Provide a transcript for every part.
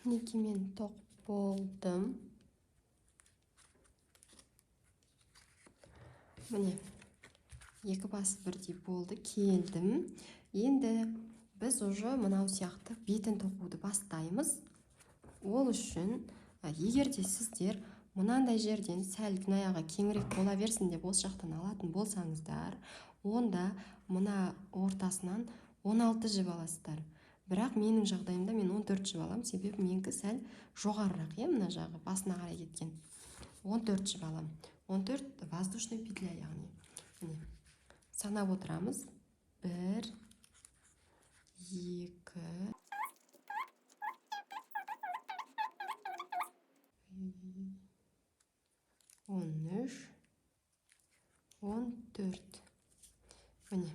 Мінекей, мен тоқып болдым. Міне, екі басы бірдей болды, келдім. Енді біз уже мынау сияқты бетін тоқуды бастаймыз. Ол үшін, егер де сіздер мынандай жерден сәл аяғы кеңірек бола берсін деп осы жақтан алатын болсаңыздар, онда мына ортасынан 16 жіп аласыздар. Бірақ менің жағдайымда мен 14 жіп аламын, себебі менікі сәл жоғарырақ, иә, мына жағы басына қарай кеткен. 14 жіп аламын. 14 воздушный петля, яғни. Міне, санап отырамыз. 1, 2, 13, 14. Міне,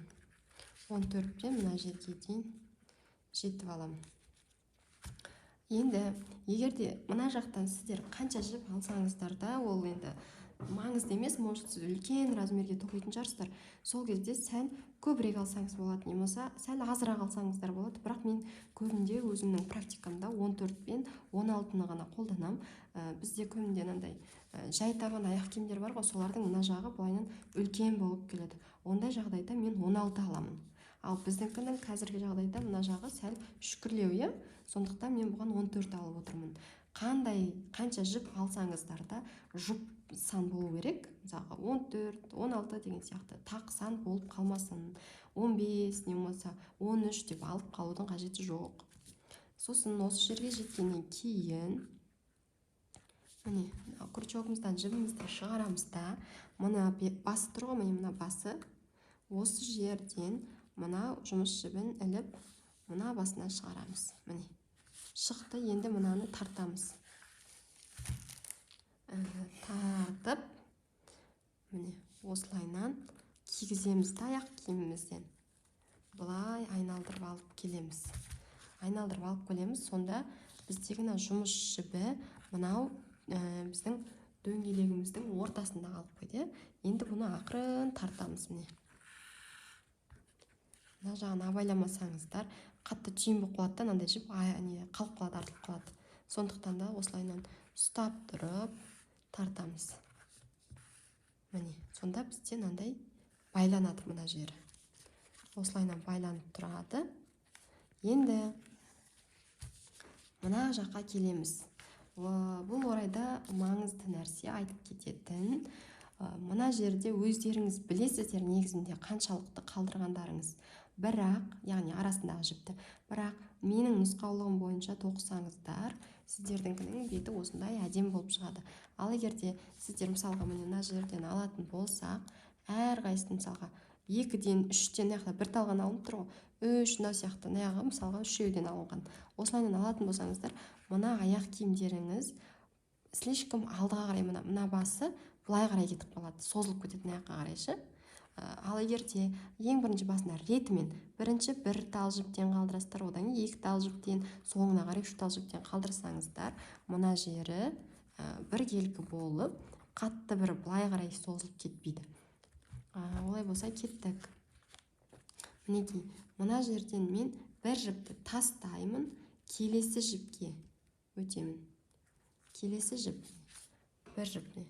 14-пен мына жерге дейін жетіп аламын. Енді егер де мына жақтан сіздер қанша жіп алсаңыздар да, ол енді маңызды емес, может сіз үлкен размерге тоқитын шығарсыздар. Сол кезде сәл көбірек алсаңыз болады, не болмаса сәл азырақ алсаңыздар болады. Бірақ мен көбінде өзімнің практикамда 14 пен 16-ны ғана қолданамын. Бізде көбінде мынандай жай табан аяқ киімдер бар ғой, солардың мына жағы былайынан үлкен болып келеді. Ондай жағдайда мен 16 аламын. Ал біздіңкінің қазіргі жағдайда мына жағы сәл үшкірлеу, иә? Сондықтан мен бұған 14 алып отырмын. Қанша жіп алсаңыздар да жұп сан болу керек. Мысалға 14, 16 деген сияқты тақ сан болып қалмасын. 15 не болмаса 13 деп алып қалудың қажеті жоқ. Сосын осы жерге жеткеннен кейін міне крючогымыздан жібімізді шығарамыз да, мына басы тұр ғой, міне мына басы. Осы жерден мына жұмыс жібін іліп, мына басынан шығарамыз. Міне шықты. Енді мынаны тартамыз. Тартып, міне осылайынан кигіземіз да аяқ киімімізден. Былай айналдырып алып келеміз. Айналдырып алып келеміз. Сонда біздегі мына жұмыс жібі мынау, біздің дөңгелегіміздің ортасында қалып қойды, иә? Енді бұны ақырын тартамыз, міне. Мына жағын абайламасаңыздар, қатты түйін болып қалады да, мынандай жіп, не, қалып қалады, артылып қалады. Сондықтан да осылайынан ұстап тұрып тартамыз. Міне, сонда бізде мынандай байланады мына жері. Осылайынан байланып тұрады. Енді мына жаққа келеміз. Бұл орайда маңызды нәрсе айтып кететін, мына жерде өздеріңіз білесіздер негізінде қаншалықты қалдырғандарыңыз. Бірақ, яғни арасындағы жіпті, бірақ менің нұсқаулығым бойынша тоқысаңыздар, сіздердіңкінің беті осындай әдемі болып шығады. Ал егер де сіздер мысалға міне мына жерден алатын болсақ, әрқайсысын мысалға 2-ден, 3-тен, мына жақта бір талған алынып тұр ғой, 3 мынау сияқты, мына жағы мысалға 3-еуден алынған. Осылайынан алатын болсаңыздар, мына аяқ киімдеріңіз слишком алдыға қарай, мына басы былай қарай кетіп қалады, созылып кетеді мына жаққа қарай ше. Ал егер де ең бірінші басында ретімен бірінші бір тал жіптен қалдырасыздар, одан кейін 2 тал жіптен, соңына қарай 3 тал жіптен қалдырсаңыздар, мына жері біркелкі болып, қатты бір былай қарай созылып кетпейді. Олай болса кеттік. Мінекей, мына жерден мен бір жіпті тастаймын, келесі жіпке өтемін. Келесі жіп, бір жіп міне.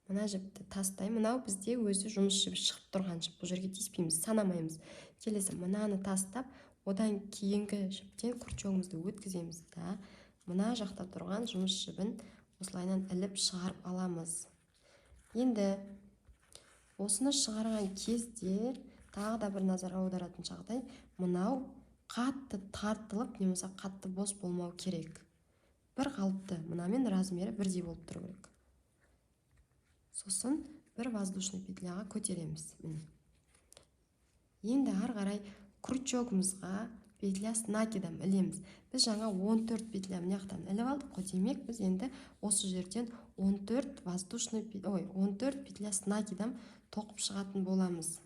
Мына жіпті тастаймын. Мынау бізде өзі жұмыс жібі шығып тұрған жіп, бұл жерге тиіспейміз, санамаймыз. Келесі мынаны тастап, одан кейінгі жіптен крючогымызды өткіземіз да, мына жақта тұрған жұмыс жібін осылайынан іліп шығарып аламыз. Енді осыны шығарған кезде тағы да бір назар аударатын жағдай, мынау қатты тартылып, не болмаса қатты бос болмау керек. Бір қалыпты, мынамен размері бірдей болып тұру керек. Сосын бір воздушный петляға көтереміз. Міне. Енді ары қарай крючогымызға петля с накидом ілеміз. Біз жаңа 14 петля мына жақтан іліп алдық қой, демек біз енді осы жерден 14 воздушный ой, 14 петля с накидом тоқып шығатын боламыз.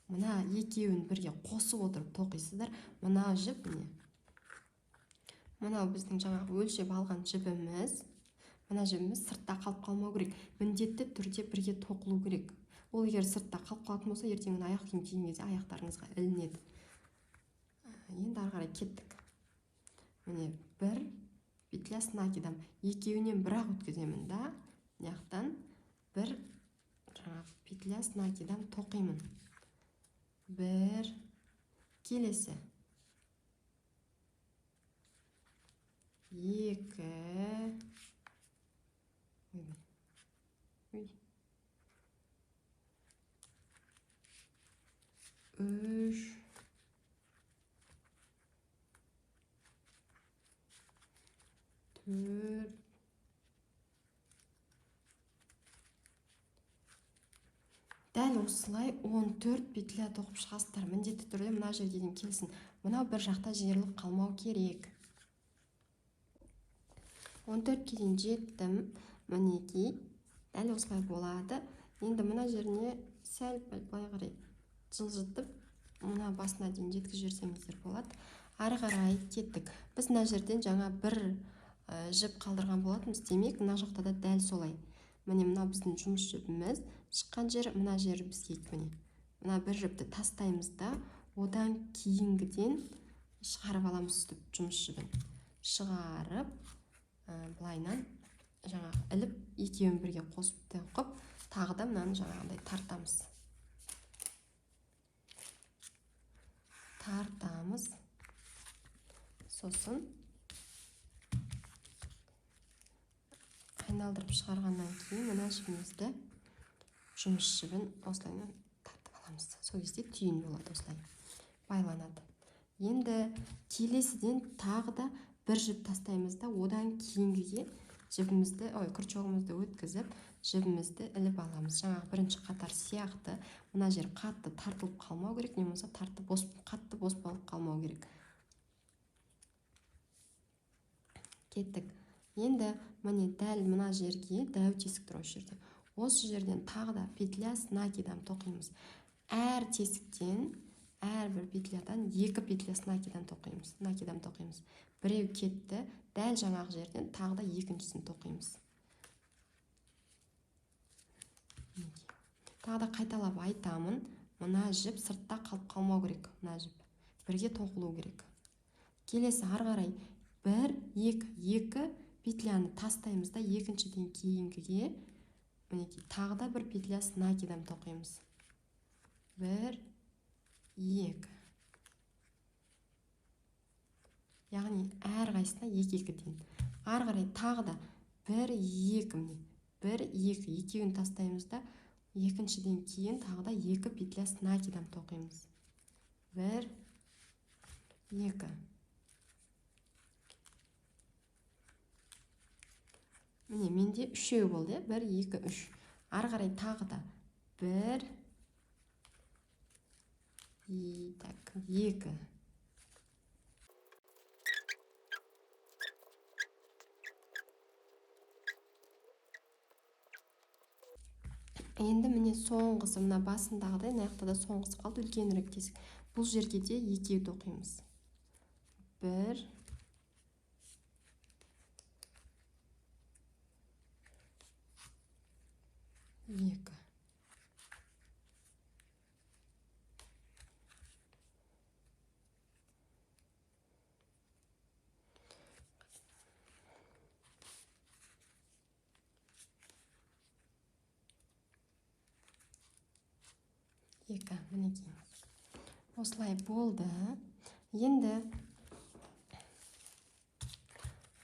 Мына екеуін бірге қосып отырып тоқисыздар. Мына жіп міне. Мынау біздің жаңағы өлшеп алған жібіміз. Мына жібіміз сыртта қалып қалмау керек. Міндетті түрде бірге тоқылу керек. Ол егер сыртта қалып қалатын болса, ертең аяқ киім киген кезде аяқтарыңызға ілінеді. Енді ары қарай кеттік. Міне бір петля с накидом, екеуінен бір-ақ өткіземін да, мына жақтан бір жаңағы петля с накидом тоқимын. Бір, келесі екі, ой, үш, төрт, дәл осылай 14 петля тоқып шығасыздар. Міндетті түрде мына жерге дейін келсін. Мынау бір жақта жиырылып қалмау керек. 14-ке дейін жеттім. Мінекей, дәл осылай болады. Енді мына жеріне сәл пәл былай қарай жылжытып, мына басына дейін жеткізіп жіберсеңіздер болады. Ары қарай кеттік. Біз мына жерден жаңа бір жіп қалдырған болатынбыз. Демек, мына жақта да дәл солай. Міне мына біздің жұмыс жібіміз шыққан жер, мына жер бізге міне. Мына бір жіпті тастаймыз да, одан кейінгіден шығарып аламыз үстіп жұмыс жібін. Шығарып, былайынан жаңағы іліп, екеуін бірге қосып тоқып, тағы да мынаны жаңағындай тартамыз. Тартамыз. Сосын айналдырып шығарғаннан кейін мына жібімізді, жұмыс жібін осылайынан тартып аламыз. Сол кезде түйін болады, осылай байланады. Енді келесіден тағы да бір жіп тастаймыз да, одан кейінгіге жібімізді, ой, крючогымызды өткізіп, жібімізді іліп аламыз. Жаңағы бірінші қатар сияқты мына жер қатты тартылып қалмау керек, не болмаса қатты бос болып қалмау керек. Кеттік. Енді міне дәл мына жерге дәу тесік тұр осы жерде. Осы жерден тағы да петля с накидом тоқимыз. Әр тесіктен, әрбір петлядан екі петля с накидом тоқимыз. Накидом тоқимыз. Біреу кетті, дәл жаңағы жерден тағы да екіншісін тоқимыз. Мінекей. Тағы да қайталап айтамын, мына жіп сыртта қалып қалмау керек, мына жіп бірге тоқылу керек. Келесі ары қарай бір, екі, екі петляны тастаймыз да, екіншіден кейінгіге мінекей тағы да бір петля с накидом тоқимыз. Бір, екі. Яғни әрқайсысына екі-екіден. Ары қарай тағы да бір, екі, міне. Бір, екі, екеуін тастаймыз да, екіншіден кейін тағы да екі петля с накидом тоқимыз. Бір, екі. Міне, менде үшеу болды, иә? Бір, екі, үш. Ары қарай тағы да бір, так, екі. Енді міне соңғысы, мына басындағыдай, мына жақта да соңғысы қалды, үлкенірек тесік. Бұл жерге де екеу тоқимыз. Бір, екі. Екі, мінекей. Осылай болды. Енді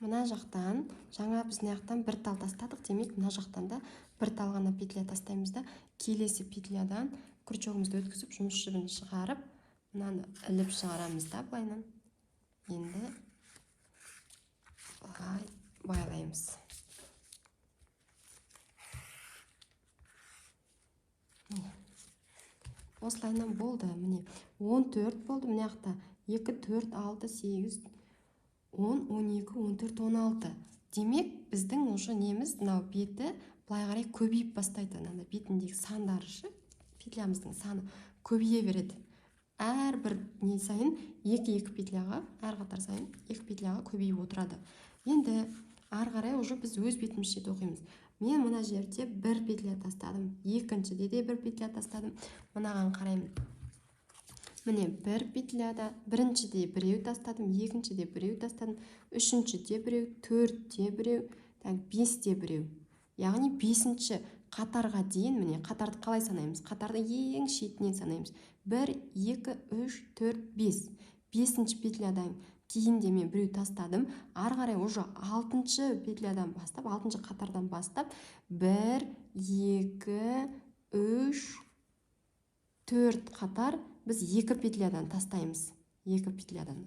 мына жақтан, жаңа біз мына жақтан бір тал тастадық, демек мына жақтан да бір тал ғана петля тастаймыз да, келесі петлядан крючогымызды өткізіп, жұмыс жібін шығарып, мынаны іліп шығарамыз да былайынан. Енді былай байлаймыз. Міне. Осылайынан болды. Міне 14 болды. Мына жақта 2, 4, 6, 8, 10, 12, 14, 16. Демек, біздің уже неміз мынау беті былай қарай көбейіп бастайды. Мынандай бетіндегі сандары ше, петлямыздың саны көбейе береді. Әрбір не сайын екі-екі петляға, әр қатар сайын екі петляға көбейіп отырады. Енді ары қарай уже біз өз бетімізше тоқимыз. Мен мына жерде бір петля тастадым, екіншіде де бір петля тастадым. Мынаған қараймын. Міне, бір петляда біріншіде біреу тастадым, екіншіде біреу тастадым, үшіншіде біреу, төртте біреу, так, бесте біреу. Яғни бесінші қатарға дейін, міне, қатарды қалай санаймыз? Қатарды ең шетінен санаймыз. 1, 2, 3, 4, 5. Бесінші петлядан кейін де мен біреу тастадым. Ары қарай уже алтыншы петлядан бастап, алтыншы қатардан бастап 1, 2, 3, 4 қатар біз екі петлядан тастаймыз. Екі петлядан.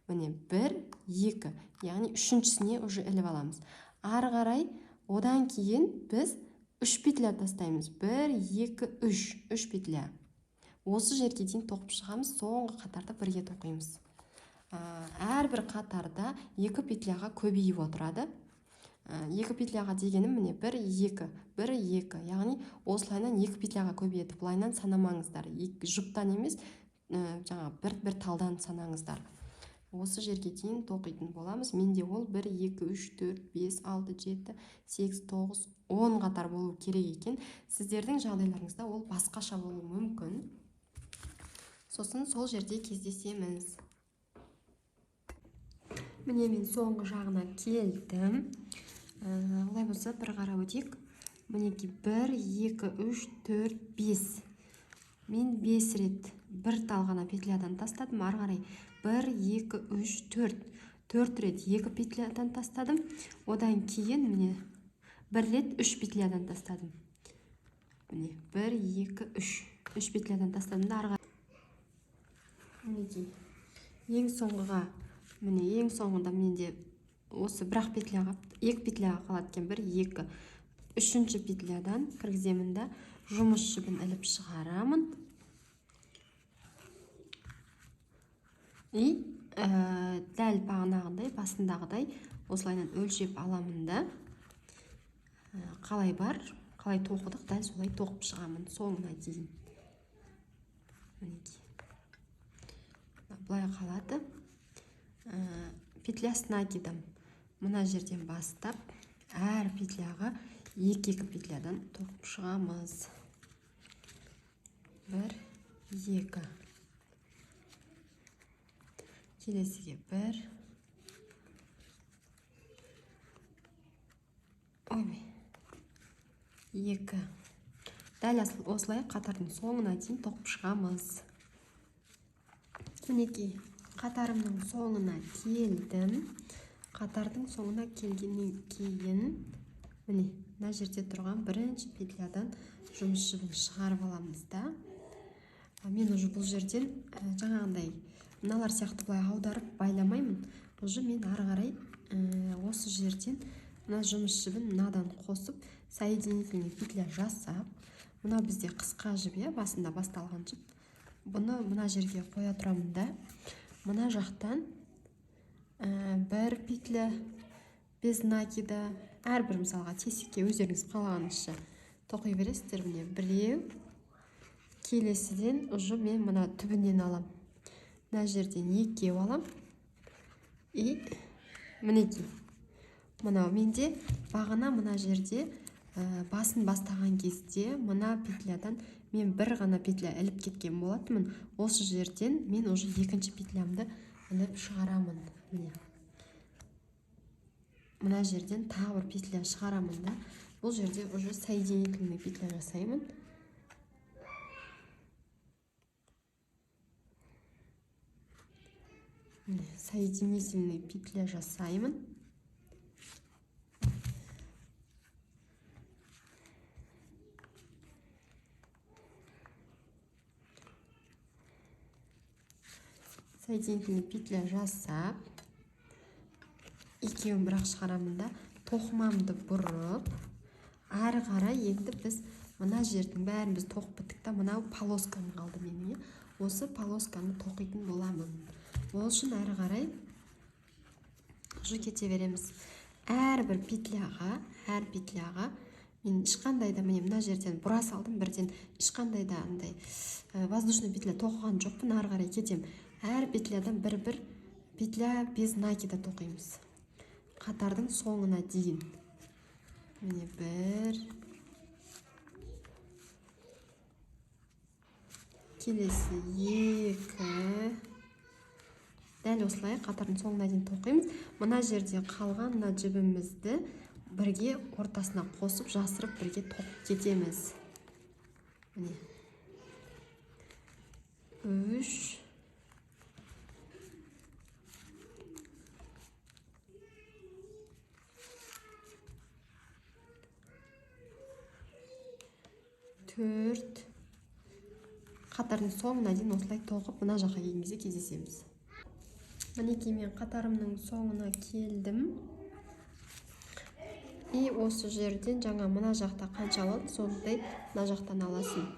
Міне, 1, 2, яғни үшіншісіне уже іліп аламыз. Ары қарай одан кейін біз 3 петля тастаймыз. 1, 2, 3, 3 петля. Осы жерге дейін тоқып шығамыз, соңғы қатарда бірге тоқимыз. Әрбір қатарда екі петляға көбейіп отырады. Екі петляға дегенім міне 1, 2, 1, 2, яғни осылайынан екі петляға көбейеді. Былайынан санамаңыздар. Екі жұптан емес, жаңа бір талдан санаңыздар. Осы жерге дейін тоқитын боламыз. Менде ол 1, 2, 3, 4, 5, 6, 7, 8, 9, 10 қатар болу керек екен. Сіздердің жағдайларыңызда ол басқаша болуы мүмкін. Сосын сол жерде кездесеміз. Міне, мен соңғы жағына келдім. Олай болса бір қарап өтейік. Мінекей 1, 2, 3, 4, 5. Мен 5 рет бір тал ғана петлядан тастадым. Ары қарай 1, 2, 3, 4. 4 рет 2 петлядан тастадым. Одан кейін міне 1 рет 3 петлядан тастадым. Міне 1, 2, 3. 3 петлядан тастадым да ары қарай. Мінекей ең соңғыға, міне ең соңында менде осы бір-ақ петляға, екі петляға қалады екен. 1, 2, үшінші петлядан кіргіземін да жұмыс жібін іліп шығарамын. И дәл бағанағындай басындағыдай осылайынан өлшеп аламын да, қалай бар, қалай тоқыдық, дәл солай тоқып шығамын соңына дейін. Мінекей былай қалады. Петля с накидом мына жерден бастап әр петляға екі-екі петлядан тоқып шығамыз. 1, 2. Келесіге 1. Ой, 2. Дәл осылай қатардың соңына дейін тоқып шығамыз. Мінекей қатарымның соңына келдім. Қатардың соңына келгеннен кейін міне мына жерде тұрған бірінші петлядан жұмыс жібін шығарып аламыз да. Мен уже бұл жерден жаңағындай мыналар сияқты былай аударып байламаймын. Уже мен ары қарай осы жерден мына жұмыс жібін мынадан қосып соединительный петля жасап, мына бізде қысқа жіп, иә, басында басталған жіп. Бұны мына жерге қоя тұрамын да, мына жақтан бір петля без накида, әрбір мысалға тесікке өздеріңіз қалағаныңызша тоқи бересіздер. Міне біреу, келесіден уже мен мына түбінен алам, мына жерден екеу алам. И мінекей мынау менде бағана мына жерде басын бастаған кезде мына петлядан мен бір ғана петля іліп кеткен болатынмын. Осы жерден мен уже екінші петлямды іліп шығарамын. Міне мына жерден тағы бір петля шығарамын да, бұл жерде уже соединительный петля жасаймын. Міне соединительный петля жасаймын. Соединительный петля жасап екеуін бірақ шығарамын да, тоқымамды бұрып ары қарай енді біз мына жердің бәрін біз тоқып біттік та, мынау полоскам қалды менің, иә. Осы полосканы тоқитын боламын. Ол үшін ары қарай уже кете береміз. Әрбір петляға, әр петляға мен ешқандай да міне мына жерден бұра салдым, бірден ешқандай да андай воздушный петля тоқыған жоқпын, ары қарай кетем. Әр петлядан бір-бір петля без накида тоқимыз. Қатардың соңына дейін. Міне бір, Келесі 2. Дәл осылай қатардың соңына дейін тоқимыз. Мына жерде қалған мына жібімізді бірге ортасына қосып, жасырып бірге тоқып кетеміз. Міне. 3. 4. Қатардың соңына дейін осылай тоқып, мына жаққа келген кезде кездесеміз. Мінекей мен қатарымның соңына келдім. И осы жерден жаңа мына жақта қанша алдым, сондай мына жақтан аласың.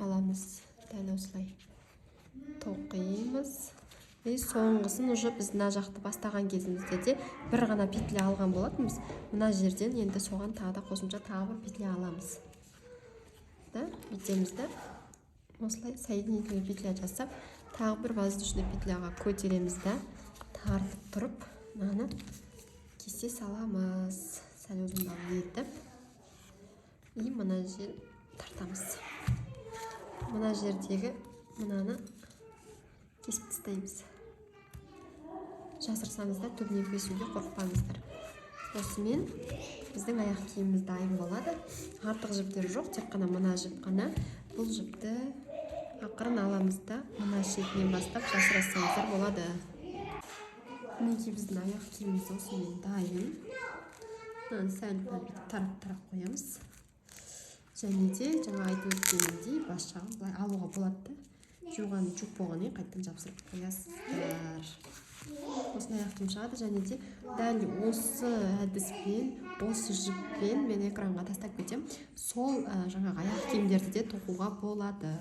Аламыз. Дәл осылай тоқимыз. И соңғысын уже біз мына жақты бастаған кезімізде де бір ғана петля алған болатынбыз. Мына жерден енді соған тағы да қосымша тағы бір петля аламыз. Да, бүйтеміз да. Осылай соединительный петля жасап, тағы бір воздушный петляға көтереміз да, тартып тұрып, мынаны кесе саламыз. Сәл ұзындау етіп. И мына жер тартамыз. Мына жердегі мынаны кесіп тастаймыз. Жасырсаңыздар, түбінен кесуге қорықпаңыздар. Осымен біздің аяқ киіміміз дайын болады. Артық жіптер жоқ, тек қана мына жіп қана. Бұл жіпті ақырын аламыз да, мына шетінен бастап жасырсаңыздар болады. Мінекей біздің аяқ киіміміз осымен дайын. Мынаны сәл пәл бүйтіп тарап-тарап қоямыз. Және де жаңа айтып өткенімдей бас жағын былай алуға болады да. Жуған жуып болғаннан кейін қайтадан жапсырып қоясыздар. Осындай аяқ киім шығады. Және де дәл осы әдіспен, осы жіппен мен экранға тастап кетемін. Сол жаңағы аяқ киімдерді де тоқуға болады.